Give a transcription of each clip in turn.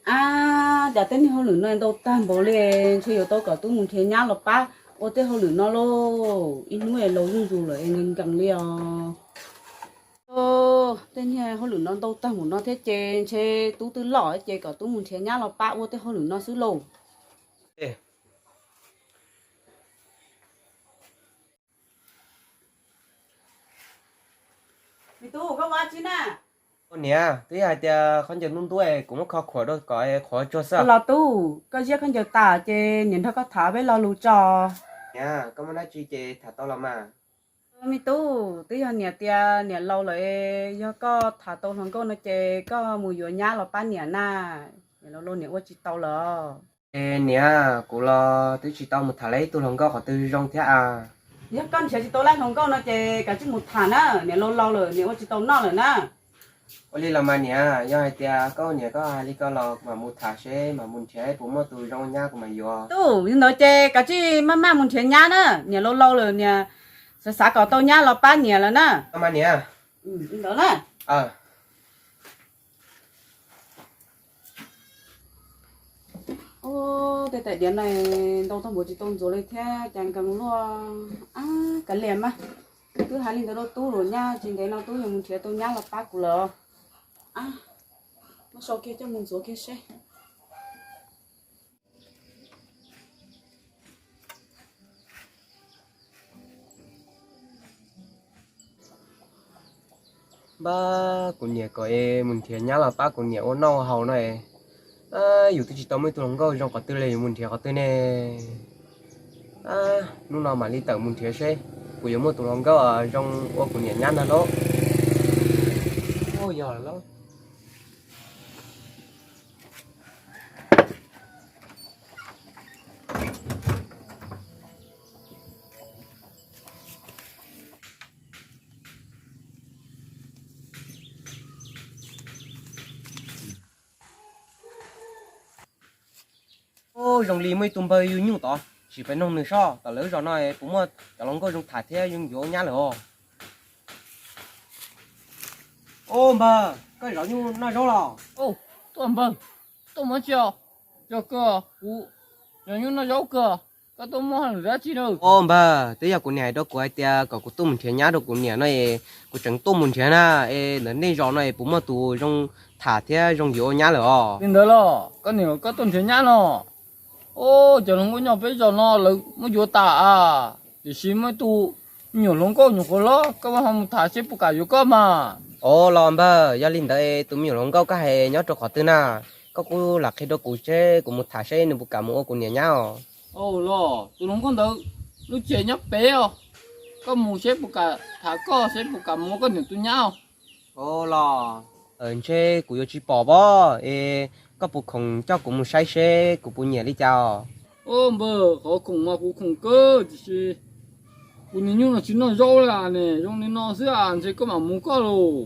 Ab, cas tej niag hauj lwm no ntau tag npaum li, ntshe yuav tau kom tub mus nrhiav nyab los pab ua tej hauj lwm no lauj. Ib hnub es laus zuj zus lawm es nkees nkees li os. Tej niag hauj lwm no ntau tag npaum no thiab ces ntshe tub twb loj ces kom tub mus nrhiav nyab los pab ua tej hauj lwm no xwb lauj. Me tub, koj ua dab tsi na? Niam, twb yog hais tias khaub ncaws ntub ntub es kuv muab kho khuam rau kom qhuav tsuag xwb. Los tub, koj ziab khaub ncaws tas ces niam nrog koj tham peb lo lus tso. Niam, koj muaj dab tsi ces tham tau los mas. Me tub, twb yog niam tias niam laus lawm, yog koj tham tau hluas nkauj no ces koj mus yuav nyab los pab niam na. Niam laus laus niam ua tsis tau lawm. Es niam, kuv los twb tsis tau mus tham li ib tug hluas nkauj qhov twg zoo thiab a. Yog koj nrhiav tsis tau li hluas nkauj no ces kav tsij mus tham na, niam laus laus lawm niam ua tsis tau noj lawm na. Ua li los mas niam, yog hais tias koj niam koj hais li ko los kuv mam mus tham seb mam mus nrhiav puas muaj tus zoo nyab kuv mam yuav. Tub, yog ntawd ces kav tsij maj maj mus nrhiav nyab na, niam laus laus lawm niam xav xav kom tau nyab los pab niam lawm na. Mas niam. Ntawd na. Tej tais diav no ntau tag npaum tsis tau ntxuav li thiab cas nkees luaj. Ab, kav liam mas, twb hais li ntawd rau tub lawm, nyab tsis ntev no tub yuav mus nrhiav tau nyab los pab kuv lawm. Muab sau kiag coj mus ntxuav kiag seb. Npab, kuv niam kom es mus nrhiav nyab los pab kuv niam ua noj ua haus no es, yus twb tsis tau muaj ib tug hluas nkauj zoo qhov twg li, yus mus nrhiav qhov twg ne? Hnub no mam li tawm mus nrhiav seb puas yuav muaj tus hluas nkauj zoo ua kuv niam nyab ntag lauj. Yog lawm lauj. Zoo li muaj ib tug npawg yug nyuj tod, sim pais noog nws seb tom lawv zos no puas muaj cov hluas nkauj zoo tham thiab zoo yuav nyab lawm os. Ub npawg, koj zov nyuj noj zaub los? Tuaj npawg, tuaj mus tsi os? Yog kawg kuv zov nyuj noj zaub kawg, koj tuaj muaj hauj lwm dab tsi na? Ub npawg, twb yog kuv niam hais rau kuv hais tias kom kuv tuaj mus nrhiav nyab rau kuv niam no es kuv tseem tuaj mus nrhiav na, es ntawm nej zos no es puas muaj tus zoo tham thiab zoo yuav ua nyab lawm os? Li ntawd los koj niam koj tuaj nrhiav nyab no? Ub, cov hluas nkauj nyob peb zos no lawv muab yuav tas as, tiam sis muaj ib tug me nyuam hluas nkauj nyuam qhuav hlob, koj ho mus tham seb puas kam yuav koj mas. Ub los npawg, yog li ntawd tus me nyuam hluas nkauj koj hais nyob rau qhov twg na? Koj kuj lam qhia rau kuv seb kuv mus tham seb nws puas kam mus ua kuv niam nyab os. Los tus hluas nkauj ntawd lub tsev nyob pem os, koj mus seb puas kam tham koj seb puas kam mus ua koj niam tus nyab os. Ub los, ntshe kuv yuav tsis pom pob, es koj puas khoom coj kuv mus saib seb kuv puas nyiam li cas os? Ub npawg, qhov khoom mas kuv khoom kawg tiam sis kuv niag nyuj no tsis noj zaub li ne, zoo li no xwb as, ntshe koj mam mus koj lauj.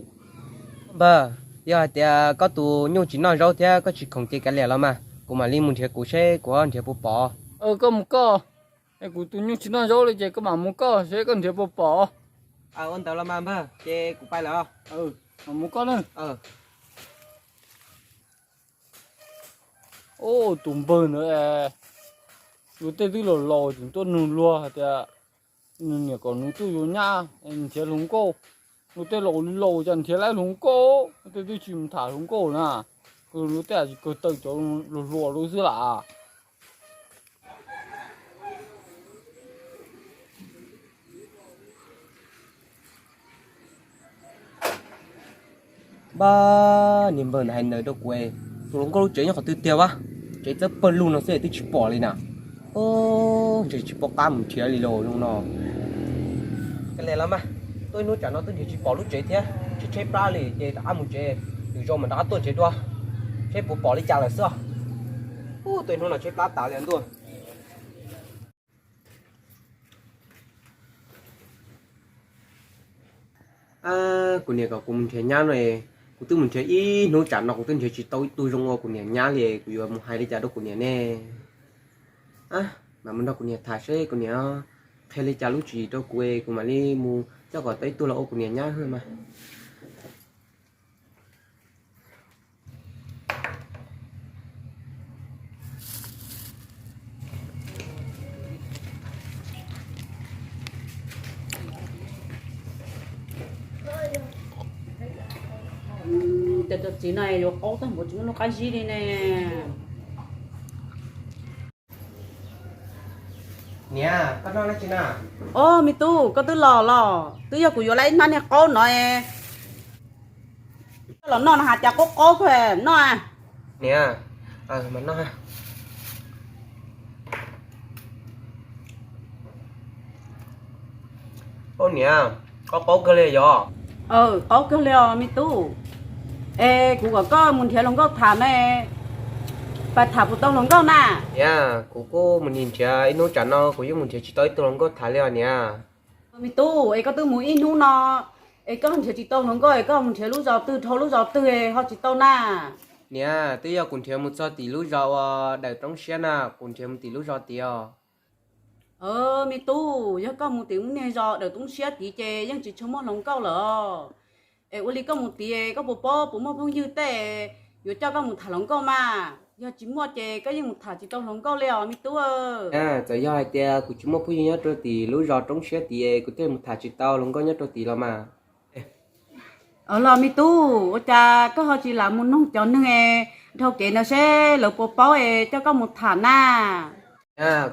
Npawg, yog hais tias koj tus nyuj tsis noj zaub thiab koj tsis khoom ces kav liam los mas, kuv mam li mus nrhiav kuv seb kuv nrhiav puas pom. Koj mus koj, es kuv tus nyuj tsis noj zaub li ces koj mam mus koj seb koj nrhiav puas pom. Ua ntawd los mas npawg, ces kuv pais lawm. Mus koj na. Ub, tus npawg ntawd luag tej twb laus laus tseem tuaj nug luag hais tias nws niam kom nws tuaj yuav nyab nrhiav hluas nkauj. Luag tej laus li laus cas nrhiav laib hluas nkauj, luag tej twb tsis mus tham hluas nkauj na. Luag tej tsis kawg tawm cov hluas hluas lub xwb las. Npab, niag npawg ntawd hais ntawd rau kuv, tus hluas nkauj lub tsev nyob qhov twg tiag vab? Tsev txawb pawg lug no xwb twb tsis pom li na. Ntshe tsis pom qab mus nrhiav li lauj zoo no. Kav liam los mas, tuaj ib hnub tsam no twb nrhiav tsis pom lub tsev thiab, tshaib tshaib plab li ces rov qab mus tsev, lwm zaus mam rov qab tuaj tsev dua, seb puas pom li cas lawm xwb. Tuaj ib hnub no tshaib plab tas li ntuj. Kuv niam kom kuv mus nrhiav nyab no, kuv twb mus nrhiav ib hnub tsam no kuv twb nrhiav tsis tau ib tug zoo ua kuv niam nyab li, kuv yuav mus hais li cas rau kuv niam ne? Mam mus nrog kuv niam tham seb kuv niam qhia li cas lub tswv yim rau kuv, kuv mam li mus coj kom tau ib tug los ua kuv niam nyab mas. Cov txiv no yuav qaub tag npaum tsis muaj lub qab zib li ne. Niam, koj noj dab tsi na? Os, me tub, koj twb los los? Twb yog kuv yuav lawm ib hnab niag qaub no. Koj los noj no has cas qaub qaub kawg noj. Niam, mas noj. Niam, qaub qaub kawg li yog? Qaub kawg li os me tub. Es kuv kom koj mus nrhiav hluas nkauj tham na, pais tham puas tau hluas nkauj na? Niam, kuv kuj mus nrhiav ib hnub tsam no kuv yeej mus nrhiav tsis tau ib tug hluas nkauj tham li os niam. Me tub, es koj twb mus ib hnub no es koj nrhiav tsis tau hluas nkauj es koj mus nrhiav lub zos twg dhau lub zos twg ho tsis tau na? Niam, twb yog kuv nrhiav mus txog tim lub zos uas Dawm Roob Siab na, kuv nrhiav mus tim lub zos tid os. Me tub, yog koj mus tim lub niag zos Dawm Roob Siab tid ces yeej tsis tshua muaj hluas nkauj lawm. Es ua li koj mus tid koj puas paub puas muaj phooj ywg tej yuav coj koj mus tham hluas nkauj mas? Yog tsis muaj ces koj yeej mus tham tsis tau hluas nkauj li os me tub. Txawm yog hais tias kuv tsis muaj phooj ywg nyob rau tim lub zos Roob Siab tid kuv thiaj mus tham tsis tau hluas nkauj nyob rau tid los mas. Los me tub, ua cas koj ho tsis lam mus noog cov neeg dhau kev ntawd seb lawv puas paub es coj koj mus tham na?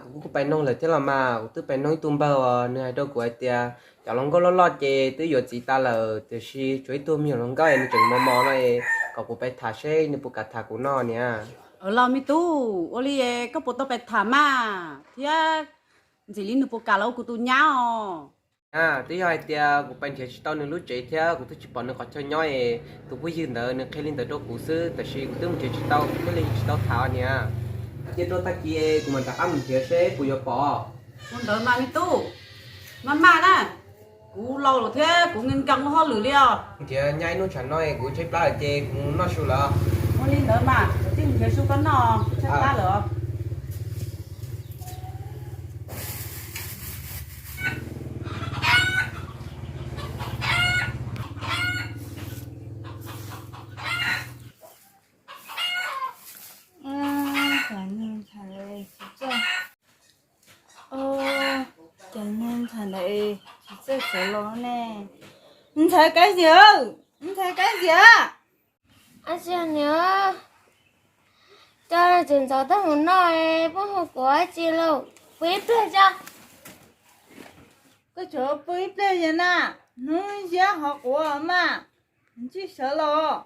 Kuv kuj pais noog lawm thiab los mas, kuv twb pais noog ib tug npawg uas nws hais rau kuv hais tias cov hluas nkauj loj loj ces twb yuav txiv tas lawm, tiam sis tshuav ib tug me nyuam hluas nkauj es nws tseem mos mos no es kom kuv pais tham seb nws puas kam tham kuv no niam. Los me tub, ua li koj puas tau pais tham mas thiab, ntxim li nws puas kam los ua kuv tus nyab os? Twb yog hais tias kuv pais nrhiav tsis tau nws lub tsev thiab kuv twb tsis pom nws qhov chaw nyob es tus phooj ywg ntawd nws qhia li ntawd rau kuv xwb, tab sis kuv twb mus nrhiav tsis tau kuv thiaj li tsis tau tham niam. Cia rau tag kis kuv mam rov qab mus nrhiav seb puas yuav pom. Ua ntawd mas me tub, maj maj na, kuv laus lawm thiab kuv nkees nkees ua hauj lwm li os. Nrhiav nyob ib hnub tsam no kuv tshaib plab lawm ces kuv noj su lawm. Ua li ntawd mas kuv thiaj nrhiav su koj noj, kuv tshaib plab lawm os. Cas niag ntxhais ntawd tsis txawj sawv los ne? Ntxhais Kab Ziam, ntxhais Kab Ziam. Ab tsi niam, cas tseem ntxov tag mus no, pub hu kuv dab tsi lauj? Pw ib pliag tso. Koj tsuas pw ib pliag yog na, hnub ntsiab hov quav mas, ntsij sawv los.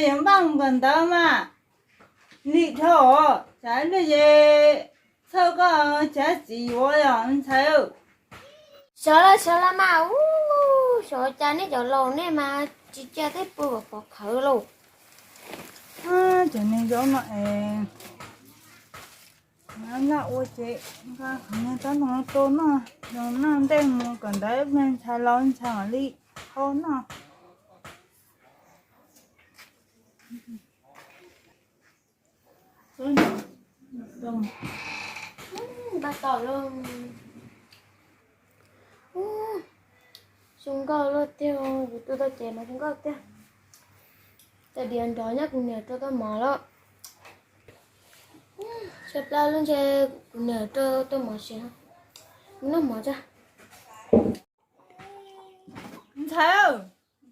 Yuav npaj mus kawm ntawv mas, lim dhau, tsam ib pliag ces txhawj koj tsam txiv yuav os ntxhais. Sawv los sawv los mas, ub, xyov cas nej cov laus nej mas tsis cia tej pw kom pov khawv lauj. Cov niag zaub no es, nqa ua ces nqa qhov niag rab hlau rau noj, zoo noj ntej mus kawm ntawv ib pliag ntxhais los ntxhais mam li hau noj. Npaj tau lawm. Zoo nkauj luaj tiag, kuv tu tau ces mas zoo nkauj tiag. Tais diav nrov nyab kuv niam rau tau mov lawm. Tshaib plab lub ntshe kuv niam rau tau mov siav. Noj mov tso. Ntxhais,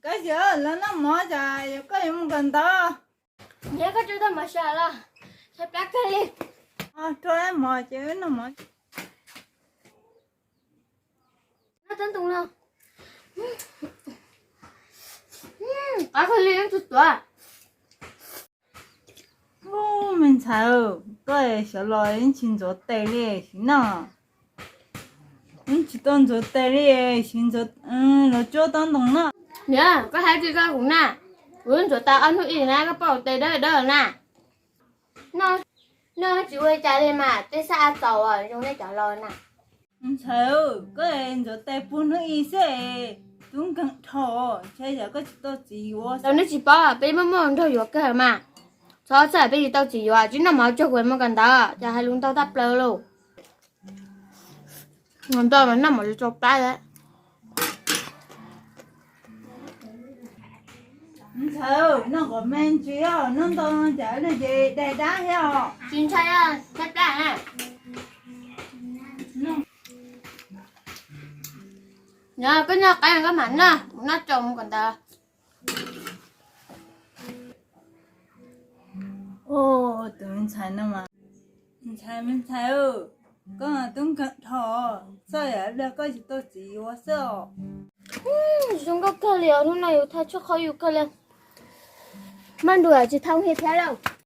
Kab Ziam, los noj mov tso, koj yuav mus kawm ntawv. Niam, koj rau tau mov siav los? Tshaib plab kawg li. Rau mov ces noj mov. Noj tsob ntoo no. Qab kawg li, tus tuav. Ub, me ntxhais, koj xyov los yeej tsis ntxuav tes li sim no. Yeej tsis tau ntxuav tes li, sim ntxuav, los tsob tsob ntoo no. Niam, koj hais tsis tau kuv na. Kuv ntxuav tas ob hnub ib na, koj pom tes dawb dawb na. Noj tsis ua li cas li mas, tej xab a txaus zoo nej cov laus na. Ntxhais, koj ntxuav tes pug hnub ib xwb, tub nkeeg dhau, ntshai yog koj tsis tau txiv yuav. Tau nej tsis paub, peb muaj muaj nraug yuav kawg mas. Txhob txhawj, peb tsis tau txiv yuav, tsis noj mov tsuag kuv mus kawm ntawv, cas hais lus ntau tag plaws lauj. Ntawd mas noj mov tsis tau plab. Ntxhais, noj kom me ntsis os, noj ntau cas lawv ces daig dab thiab os. Tsis ntshai, tshaib plab na. Nyob koj noj qab koj mam noj, kuv noj tsaus mus kawm ntawv. Tus me ntxhais no mas, ntxhais, me ntxhais, koj tub nkeeg dhau, txawj yam li koj tsis tau txiv yuav xwb os. Zoo nkauj kawg li os, hnub no yus thaj tshuaj qhov yus kawg li. Maj nrus tsis thau hi thiab lauj.